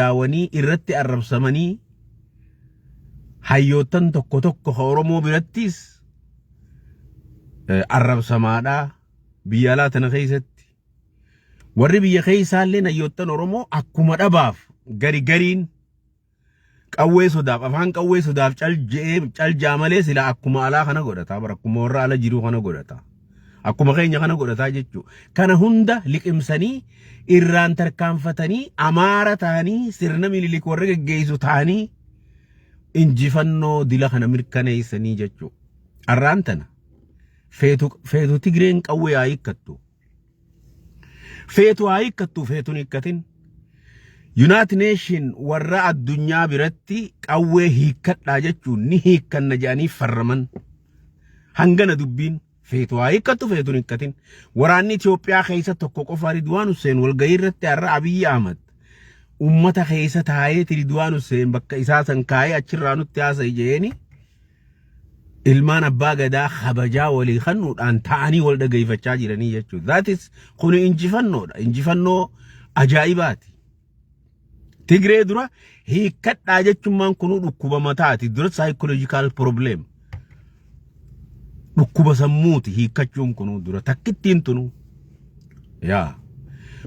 Daawanii irratti arrabsamanii hayyoottan tokko tokko ka Oromoo birattis arrabsamaadha biyya alaa tana keessatti. Warri biyya keessaallee hayyoottan Oromoo akkuma dhabaaf gari gariin qawwee sodaaf afaan qawwee sodaaf cal je'ee cal ja'a malee sila akkuma alaa kana godhata bara akkuma warra ala jiruu kana godhata. Akkuma keenya kana godhataa jechuudha. Kana hunda liqimsanii irraan tarkaanfatanii Amaara ta'anii sirna Minilik warra geggeessu ta'anii injifannoo dila kana mirkaneessanii jechuudha. Arraan tana feetu feetu Tigreen qawwee haa hiikkattu. Feetu haa hiikkattu feetu hin hiikkatin. United Nation warra addunyaa biratti qawwee hiikkadhaa jechuun ni hiikkanna jedhanii farraman. Hangana dubbiin. Feetu haa hiikkattu feetu hin hiikkatin. Waraanni Itoophiyaa keessa tokko qofa Ridwaan Hussein walgahii irratti har'a Abiyyi Ahmad ummata keessa taa'eeti Ridwaan Hussein bakka isaa san kaa'ee achirraa nutti haasa'e jeeni ilmaan abbaa gadaa kabajaa walii kennuudhaan ta'anii wal dhageeffachaa jiranii jechuudha. That is kuni injifannoodha. Injifannoo ajaa'ibaati. Tigree dura hiikkadhaa jechummaan kunuu dhukkuba mataati. Dura psychological problem. Dhukkuba sammuuti hiikkachuun kunuu dura takkittiin tunuu. Yaa.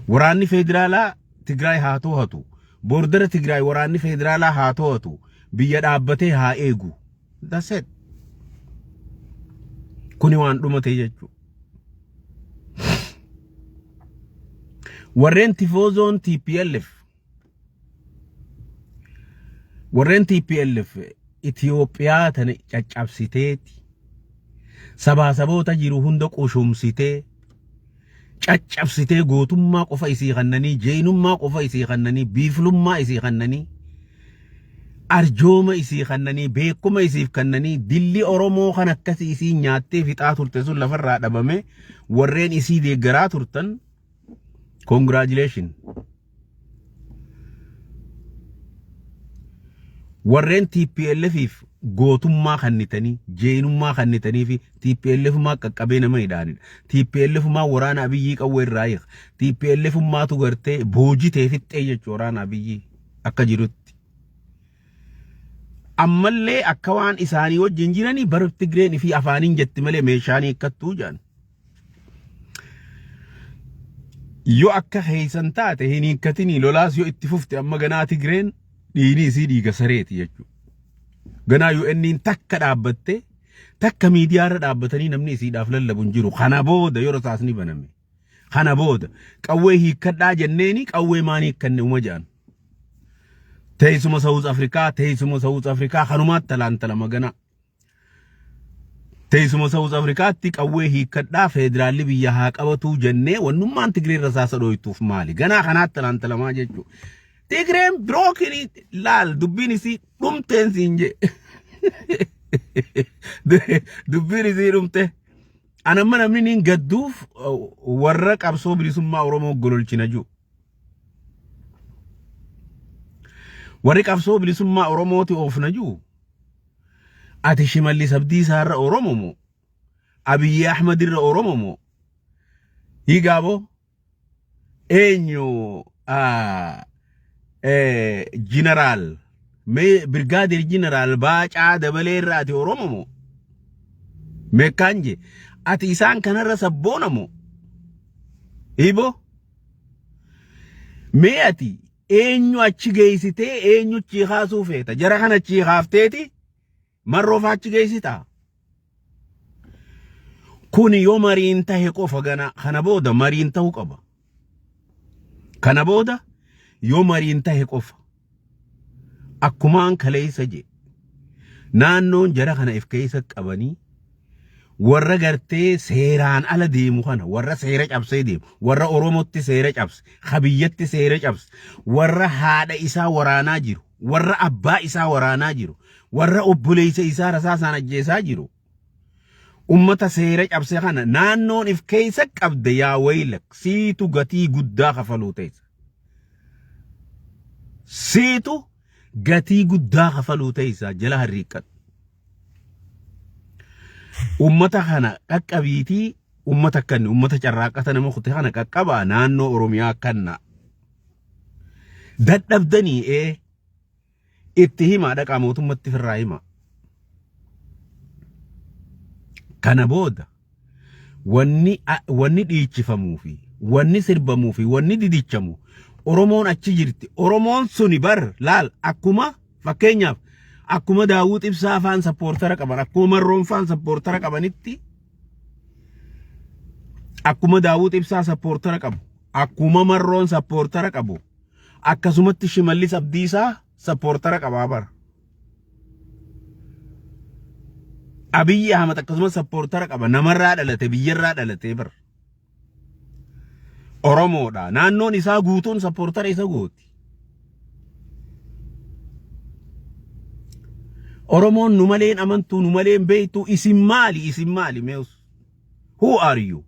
Waraanni federaalaa Tigraay haa to'atu. Boordara Tigraay waraanni federaalaa haa to'atu. Biyya dhaabbatee haa eegu. That's it. Kuni waan dhumate jechuudha. Warreen tifoozoon TPLF warreen TPLF Itiyoophiyaa tana caccabsiteeti sabaa saboota jiru hunda qushumsitee caccabsitee gootummaa qofa isii kannanii jeenummaa qofa isii kannanii biiflummaa isii kannanii arjooma isii kannanii beekuma isiif kannanii dilli Oromoo kan akkasii isii nyaattee fixaa turte sun lafarraa dhabame warreen isii deeggaraa turtan congratulation. Warreen TPLFif gootummaa kannitanii jeenummaa kannitanii fi TPLFumaa qaqqabee nama hidhaanidha. TPLFumaa waraana Abiyyii qawwee irraa hiika. TPLFumaatu gartee boojitee fixxee jechuudha waraana Abiyyii akka jirutti. Ammallee akka waan isaanii wajjin jiranii bara Tigreen fi afaaniin jetti malee meeshaan hiikkattuu jedhan. Yoo akka keessan taate hin hiikkatinii lolaas yoo itti fufte amma ganaa Tigreen dhiigni isii dhiiga sareeti jechuudha. Ganaa UN'n takka dhaabbattee takka miidiyaarra dhaabbatanii namni isiidhaaf lallabu hin jiru. Kana booda yoo rasaasni baname. Kana booda qawwee hiikkadhaa jenneeni qawwee maan hiikkanne uma jedhan. Teessuma South Afrikaa teessuma South Afrikaa kanumaatti talaantalama ganaa. Teessuma South Afrikaatti qawwee hiikkadhaa federaalli biyya haa qabatuu jennee wannummaan Tigreen rasaasa dhooytuuf maali? Ganaa kanaatti talaantalamaa jechuudha. Tigreen birookinii laal dubbiin isii dhumteen siin jee. Dubbiin isii dhumte. Anamma namni niin gadduuf warra qabsoo bilisummaa Oromoo gololchina jiru. Warri qabsoo bilisummaa Oromooti oofna jiru. Ati Shimallis Abdiisaa irra Oromo moo? Abiyyi Ahmad irra Oromo moo? Hiigaaboo eenyu jeneraal mee birgaadeer jeneraal Baacaa Dabalee irra ati Oromo moo? Meekkaan jee ati isaan kanarra sabboona moo? Hiiboo mee ati Eenyu achi geessitee eenyu achii kaasuu feeta? Jara kana achii kaafteeti marroo faa achi geessitaa? Kuni yoo mariin tahe qofa gana kana booda mariin ta'uu qaba. Kana booda yoo mariin tahe qofa. Akkumaan kaleessa jee naannoon jara kana if keessa qabanii warra gartee seeraan ala deemu kana warra seera cabsee deemu warra Oromootti seera cabse ka biyyatti seera cabse warra haadha isaa waraanaa jiru warra abbaa isaa waraanaa jiru warra obboleessa isaa rasaasaan ajjeesaa jiru ummata seera cabse kana naannoon if keessa qabde yaa waylak siitu gatii guddaa kafaluu teessa siitu gatii guddaa kafaluu teessa jala harriiqqadhu. Ummata kana qaqqabiitii ummata akkanni ummata carraaqqata nama kute kana qaqqabaa naannoo Oromiyaa kanna. Dadhabdanii ee itti himaa dhaqaa mootummatti firraa himaa. Kana booda wanni wanni dhiichifamuu fi wanni sirbamuu fi wanni didichamu Oromoon achi jirti. Oromoon suni bar laal akkuma fakkeenyaaf akkuma Daawud Ibsaa faan sappoortara qaban akkuma Marroon faan sappoortara qabanitti akkuma Daawud Ibsaa sappoortara qabu akkuma Marroon sappoortara qabu akkasumatti Shimallis Abdiisaa sappoortara qabaa bara. Abiyyi Ahmad akkasumas sappoortara qaba namarraa dhalate biyyarraa dhalate bara. Oromoodha. Naannoon isaa guutuun sappoortara isa gooti. Oromoon nu maleen amantuu nu maleen beektuu isin maali isin maali mees? Who are you?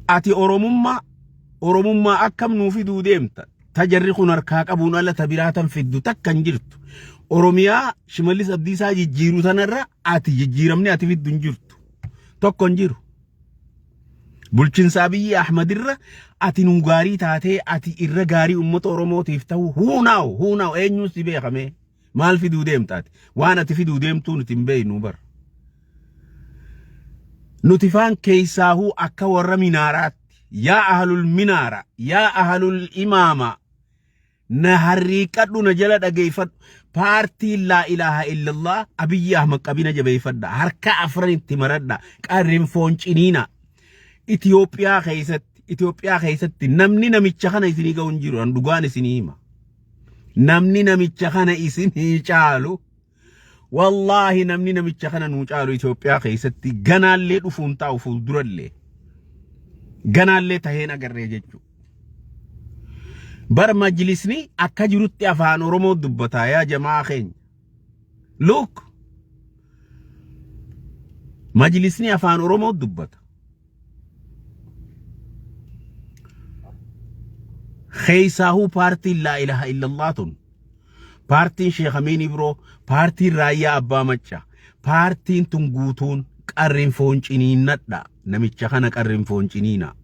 Ati Oromummaa Oromummaa akkam nuu fiduu deemta? Ta jarri kun harkaa qabuun ala ta biraa tan fiddu takka hin jirtu. Oromiyaa Shimallis Abdiisaa jijjiiru tanarra ati jijjiiramni ati fiddu hin jirtu. Tokko hin jiru. Bulchinsa Abiyyi Ahmadirra ati nuu gaarii taatee ati irra gaarii uummata Oromootiif ta'u huunaaw huunaaw eenyuun si beekamee maal fiduu deemta ati waan ati fiduu deemtuu nuti hin beeknu bara. Nuti faan keessaahuu akka warra minaaraatti yaa ahlul minaara yaa ahlul imaama na harriiqadhu na jala dhageeffadhu paartiin laa ilaaha illallah Abiyyi Ahmad qabina jabeeffadha harka afran itti maradha qarrin foon ciniina Itoophiyaa keessatti Itoophiyaa keessatti namni namicha kana isinii ga'u hin jiru an dhugaan isinii hima namni namicha kana isinii caalu wallaahi namni namicha kana nuu caalu Itoophiyaa keessatti ganaallee dhufuun taa'u fuuldurallee ganaallee taheen agarree jechuudha. Bar majlisni akka jirutti afaan Oromoo dubbataa yaa jamaa keenya. Look majlisni afaan Oromoo dubbata. Keessaahuu paartiin laa ilaha illallah tun paartiin Sheekh Amiin Ibroo paartiin Raayyaa Abbaa Macca paartiin tun guutuun qarrin foon ciniinnadha namicha kana qarrin foon ciniina.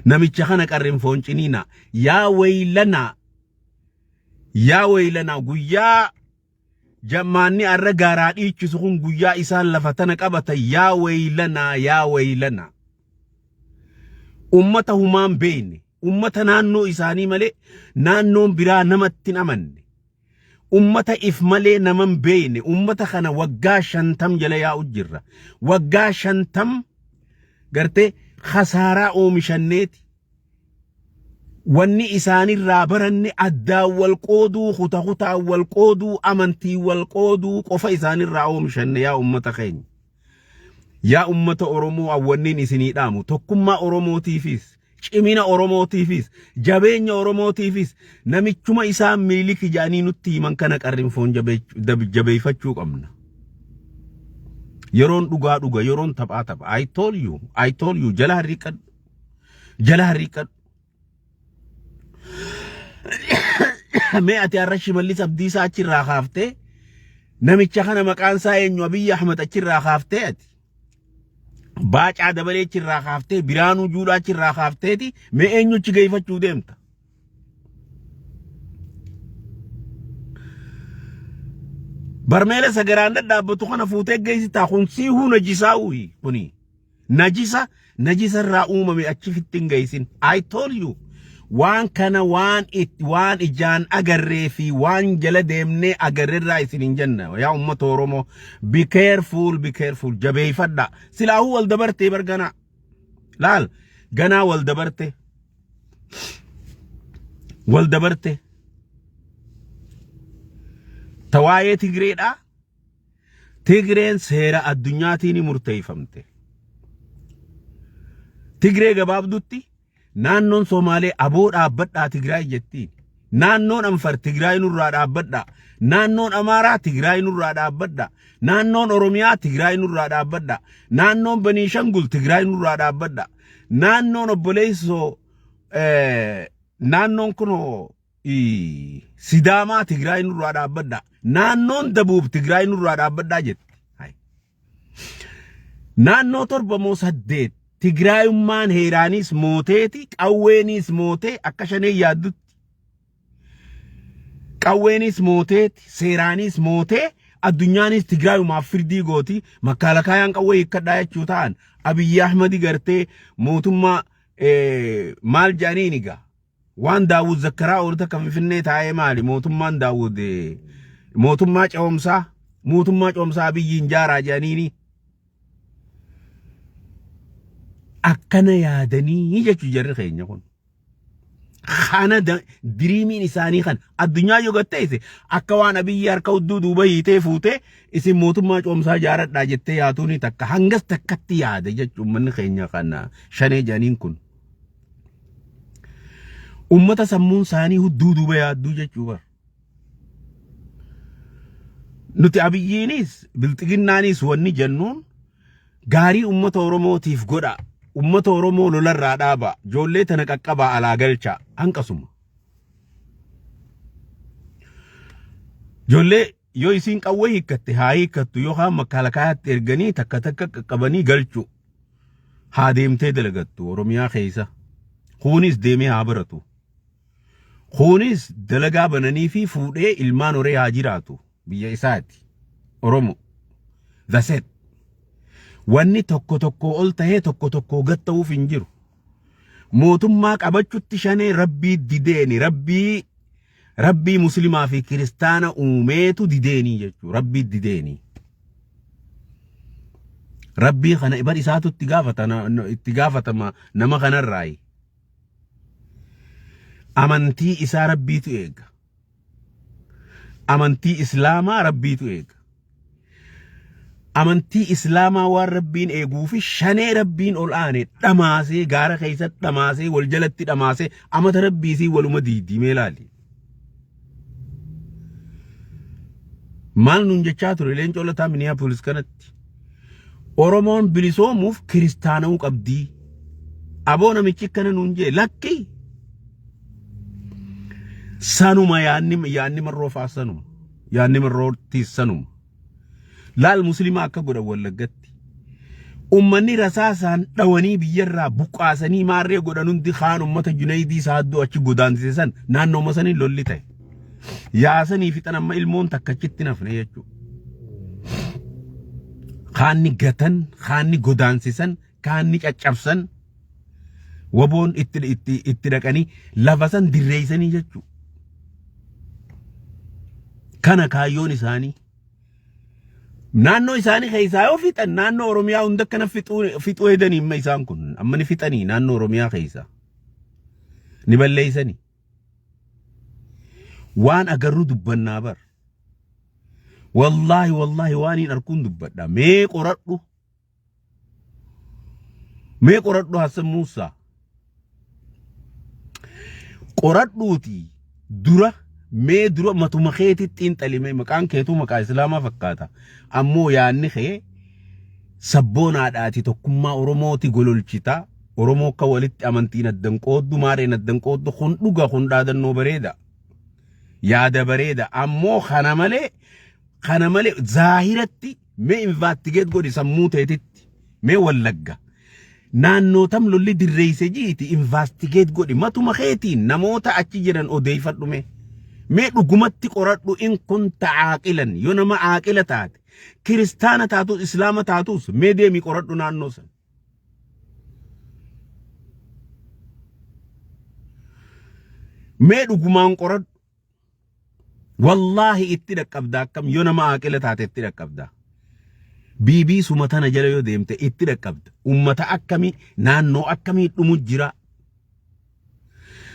Namicha kana qarrin foon ciniina yaa waylanaa yaa waylanaa guyyaa jammaanni arra gaaraa dhiichisu kun guyyaa isaan lafa tana qabatan yaa waylanaa yaa waylanaa. Ummata humaan beekne ummata naannoo isaanii malee naannoon biraa namatti hin amanne. Ummata if malee naman beekne ummata kana waggaa 50 jala yaa'u jirra. Waggaa 50 gartee khasaaraa oomishanneeti. Wanni isaanirraa baranne addaan wal qooduu kuta kutaan wal qooduu amantii wal qooduu qofa isaanirraa oomishanne yaa ummata keenya. Yaa ummata Oromoo awwanniin isinii dhaamu tokkummaa Oromootiifis cimina Oromootiifis jabeenya Oromootiifis namichuma isaan Minilik jedhanii nutti himan kana qarrinfoon jabeeffachuu qabna. Yeroon dhugaa dhuga yeroon taphaa tapha. I told you, I told you jala harriiqadhu. Jala harriiqadhu. Mee ati har'a Shimallis Abdiisaa achirraa kaaftee namicha kana maqaan isaa eenyu Abiyyi Ahmad achirraa kaaftee ati. Baacaa Dabalee achirraa kaaftee Biraanuu Juulaa achirraa kaafteeti mee eenyu achi geeffachuu deemta. Barmeela sagaraan dhadhaabbatu kana fuutee geessitaa kun siihuu najisaa'uuyi kuni. Najisa najisa irraa uumame achi fitti hin geessin. I told you. Waan kana waan it, waan ijaan agarree fi waan jala deemnee agarrerraa isin hin jenna. Yaa uummata Oromoo be careful be careful jabeeffadha. Silaahuu wal dabartee bar ganaa. Laal ganaa wal dabarte. Wal dabarte. Ta waa'ee Tigreedhaa. Tigreen seera addunyaatiin murteeffamte. Tigree gabaabdutti naannoon Somaalee aboo dhaabbadhaa Tigraay jettiin. Naannoon Anfar Tigraay nurraa dhaabbadhaa. Naannoon Amaaraa Tigraay nurraa dhaabbadhaa. Naannoon Oromiyaa Tigraay nurraa dhaabbadhaa. Naannoon Beniishangul Tigraay nurraa dhaabbadhaa. Naannoon obboleessoo naannoon kunoo Sidaamaa Tigraay nurraa dhaabbadhaa. Naannoon Dabuub Tigraay nurraa dhaabbadhaa jetti. Naannoo 7 moo 8 Tigraayummaan heeraanis mooteeti qawweenis mootee akka shanee yaaddutti. Qawweenis mooteeti seeraanis mootee addunyaanis Tigraayumaaf firdii gooti makkaalakaayaan qawwee hiikkadhaa jechuu ta'an Abiyyi Ahmadi gartee mootummaa maal jedhaniin egaa waan Daawud Zakkaraa oolu takka Finfinnee taa'ee maali mootummaan Daawud mootummaa ce'umsaa mootummaa ce'umsaa Abiyyiin jaaraa jedhaniini akkana yaadanii jechuu jarri keenya kun. Kana diriimiin isaanii kan addunyaa yoo gatteesse akka waan Abiyyi harka hudduu duuba hiitee fuutee isin mootummaa ce'umsaa jaaradhaa jettee yaatuuni takka hangas takkatti yaada jechuun uummanni keenya kana shanee jedhaniin kun. Uummata sammuun isaanii hudduu duuba yaadduu jechuu bara. Nuti Abiyyiinis bilxiginnaanis wanni jennuun gaarii uummata Oromootiif godha. Uummata Oromoo lolarraa dhaaba. Ijoollee tana qaqqabaa alaa galcha. Hanqasuma. Ijoollee yoo isiin qawwee hiikkatte haa hiikkattu yookaan makkalakaayaatti erganii takka takka qaqqabanii galchu. Haa deemtee dalagattu Oromiyaa keessa. Kunis deemee haa baratu. Kunis dalagaa bananii fi fuudhee ilmaan horee haa jiraatu biyya isaati. Oromo. That's it. Wanni tokko tokko ol tahee tokko tokko gad ta'uuf hin jiru. Mootummaa qabachutti shanee rabbii dideeni rabbii rabbii muslimaa fi kiristaana uumeetu dideenii jechuudha. Rabbii dideenii. Rabbii kana bar isaatu itti gaafata itti gaafatama nama kanarraayi. Amantii isaa rabbiitu eega. Amantii Islaamaa rabbiitu eega. Amantii Islaamaa waan rabbiin eeguu fi shanee rabbiin ol aane dhamaasee gaara keessatti dhamaasee wal jalatti dhamaasee amata rabbiisii waluma diidii mee laali. Maal nuun jechaa ture Leencoo Lataa Minneapolis kanatti. Oromoon bilisoomuuf kiristaana'uu qabdii. Aboo namichi akkana nuun jee lakki. Sanuma yaanni yaanni marroo fa'aa sanuma. Yaanni marroottis sanuma. Laal musliima akka godhan Wallaggatti. Ummanni rasaasaan dhawanii biyyarraa buqqaasanii maarree godhan hundi kaan ummata Junaydii Saaddoo achi godaansise san naannooma saniin lolli ta'e. Yaasanii fixan amma ilmoon takka achitti nafne jechuudha. Kaanni gatan, kaanni godaansisan, kaanni caccabsan waboon itti itti itti dhaqanii lafa san dirreessanii jechuudha. Kana kaayyoon isaanii. Naannoo isaanii keessaa yoo fixan naannoo Oromiyaa hunda akkana fixuu fixuu hedanii amma isaan kun amma ni fixanii naannoo Oromiyaa keessaa. Ni balleessanii. Waan agarru dubbannaa bar. Wallaahi wallaahi waan hin arkuun dubbadha. Mee qoradhu. Mee qoradhu Hassan Muusaa. Qoradhuuti dura mee dura matuma keetti xiinxalime maqaan keetuu maqaa Islaamaa fakkaata. Ammoo yaanni kee sabboonaadhaati tokkummaa Oromooti gololchita. Oromoo akka walitti amantiin addan qooddu maareen addan qooddu kun dhuga kun dhaadannoo bareeda. Yaada bareeda ammoo kana malee kana malee zaahiratti mee investigate godhi sammuu teetitti mee Wallagga naannoo tam lolli dirreeyse jiiti investigate godhi matuma keetiin namoota achi jiran odeeffadhu mee mee dhugumatti qoradhu in kunta caaqilan yoo nama caaqila taate kiristaana taatus islaama taatus mee deemi qoradhu naannoo san. Mee dhugumaan qoradhu. Wallaahi itti dhaqqabda akkam yoo nama aaqila taate itti dhaqqabda. Biibii suma tana jala yoo deemte itti dhaqqabda. Ummata akkamii naannoo akkamii dhumu jira.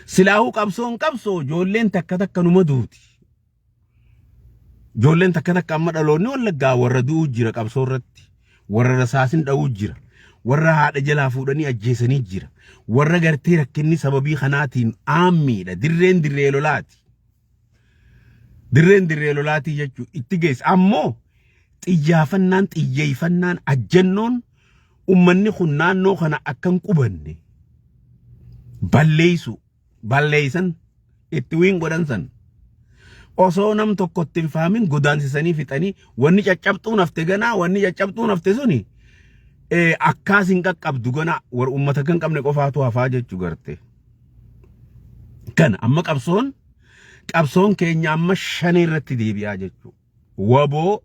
Silaahuu qabsoon qabsoo ijoolleen takka takka numa duuti. Ijoolleen takka takka amma dhaloonni Wallaggaa warra du'uu jira qabsoo irratti. Warra rasaasin dha'uu jira. Warra haadha jalaa fuudhanii ajjeesanii jira. Warra gartee rakkinni sababii kanaatiin aammiidha. Dirreen dirree lolaati. Dirreen dirree lolaatii jechuun itti geessa. Ammoo xiyyaafannaan xiyyeeffannaan ajjannoon ummanni kun naannoo kana akka hin qubanne balleessu balleessan itti wiin godhan san osoo nam tokko itti hin faamin godaansisanii fixanii wanni caccabxuun hafte ganaa wanni caccabxuun hafte suni Akkaas hin qaqqabdu gana warra uummata kan qabne qofaatu hafaa jechuu garte. Kana amma qabsoon keenya amma shanee irratti deebi'aa jechuu. Waboo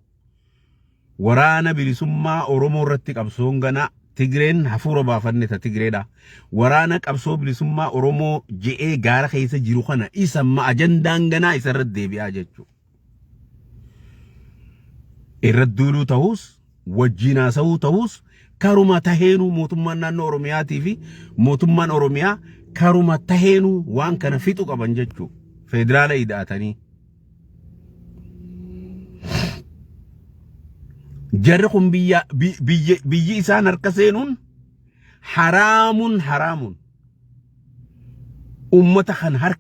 waraana bilisummaa Oromoo irratti qabsoon gana Tigreen hafuura baafanne ta Tigreedha. Waraana qabsoo bilisummaa Oromoo je'ee gaara keessa jiru kana isa amma ajandaan ganaa isa irratti deebi'aa jechuu. Irratti duuluu ta'us wajjin haasa'uu ta'us karuma taheenuu mootummaan naannoo Oromiyaatii fi mootummaan Oromiyaa karuma taheenuu waan kana fixu qaban jechuu. Federaala ida'atanii. Jarri kun biyya biyya biyyi isaan harka seenuun haraamun haraamun ummata kan harka